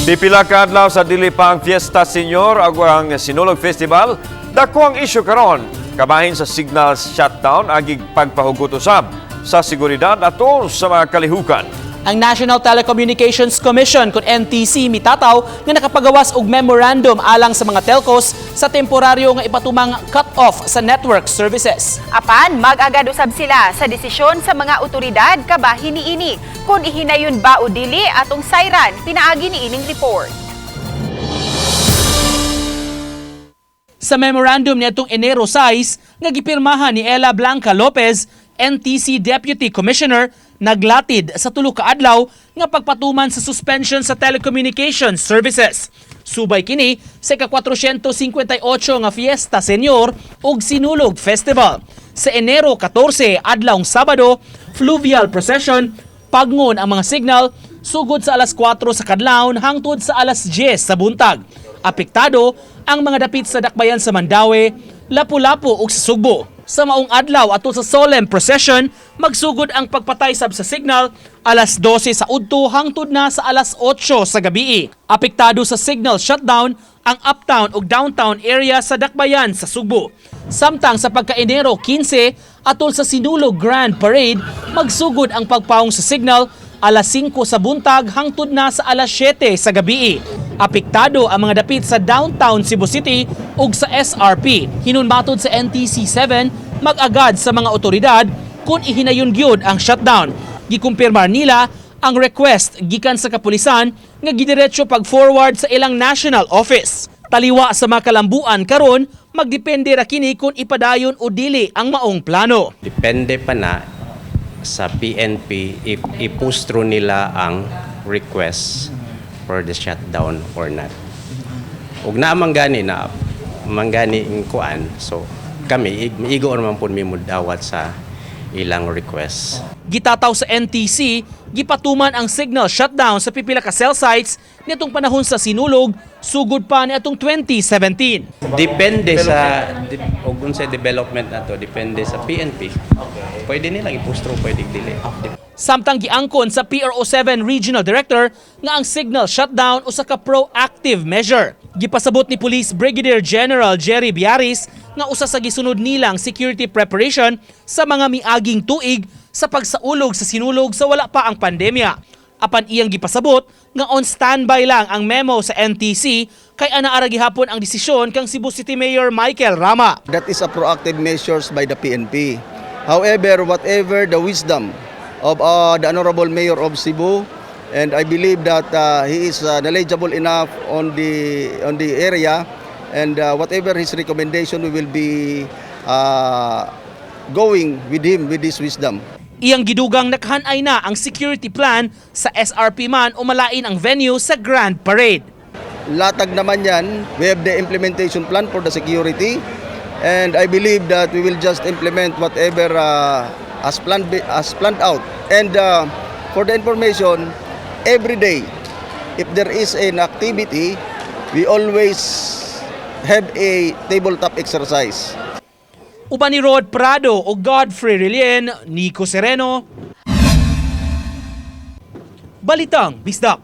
Pipila ka adlaw sa dili pa ang Fiesta Senior ug ang Sinulog Festival, dako ang isyu karon kabahin sa signal shutdown agig pagpahugot usab sa seguridad atol sa mga kalihukan. Ang National Telecommunications Commission kon NTC mitataw nga nakapagawas og memorandum alang sa mga telcos sa temporaryo nga ipatumang cut-off sa network services. Apan mag-agad usab sila sa desisyon sa mga otoridad kabahin niini kung ihinayon ba o dili atong sayran pinaagi ni ining report. Sa memorandum niadtong Enero 6 nga gipirmahan ni Ella Blanca Lopez, NTC Deputy Commissioner, naglatid sa tulo ka adlaw nga pagpatuman sa suspension sa telecommunications services. Subay kini sa ika-458 nga Fiesta Senior ug Sinulog Festival. Sa Enero 14, adlawng Sabado, fluvial procession, pagngon ang mga signal sugod sa alas 4 sa kadlawon hangtod sa alas 10 sa buntag. Apektado ang mga dapit sa dakbayan sa Mandaue, Lapu-Lapu ug sa Sugbo. Sa maong adlaw atol sa solemn procession, magsugod ang pagpatay sab sa signal alas 12 sa udto hangtod na sa alas 8 sa gabii. Apektado sa signal shutdown ang uptown ug downtown area sa dakbayan sa Sugbo. Samtang sa pagka-Enero 15 atol sa Sinulog Grand Parade, magsugod ang pagpaong sa signal alas 5 sa buntag hangtod na sa alas 7 sa gabii. Apektado ang mga dapit sa downtown Cebu City ug sa SRP. Hinunmatod sa NTC 7, mag-agad sa mga otoridad kung ihinayon gyud ang shutdown. Gikumpirmar nila ang request gikan sa kapulisan nga gidiretso pag-forward sa ilang national office. Taliwa sa mga kalambuan karon, magdepende ra kini kung ipadayon o dili ang maong plano. Depende pa na sa PNP if i-push through nila ang request for the shutdown or not. Ug naa man gani na man gani ing kuan, so kami miigo naman pud mi dawat sa ilang request. Gitataw sa NTC, gipatuman ang signal shutdown sa pipila ka cell sites nitong panahon sa Sinulog, sugod pa niadtong 2017. Depende sa og unsay development nato, depende sa PNP. Pwede nilang i-push through, pwede dili. Samtang giangkon sa PRO7 Regional Director nga ang signal shutdown usa ka proactive measure. Gipasabot ni Police Brigadier General Jerry Biaris nga usa sa gisunod nilang security preparation sa mga miaging tuig sa pagsaulog sa Sinulog sa wala pa ang pandemya. Apan iyang gipasabot nga on standby lang ang memo sa NTC kay anaa ra gihapon ang desisyon kang Cebu City Mayor Michael Rama. That is a proactive measures by the PNP. However, whatever the wisdom of the Honorable Mayor of Cebu, and I believe that he is knowledgeable enough on the area, and whatever his recommendation, we will be going with him with his wisdom. Iyang gidugang nakahanay na ang security plan sa SRP man o malain ang venue sa Grand Parade. Latag naman yan. We have the implementation plan for the security. And I believe that we will just implement whatever as planned out. And for the information, every day, if there is an activity, we always have a tabletop exercise. Uban ni Rod Prado o Godfrey Relien, Nico Sereno. Balitang Bisdak.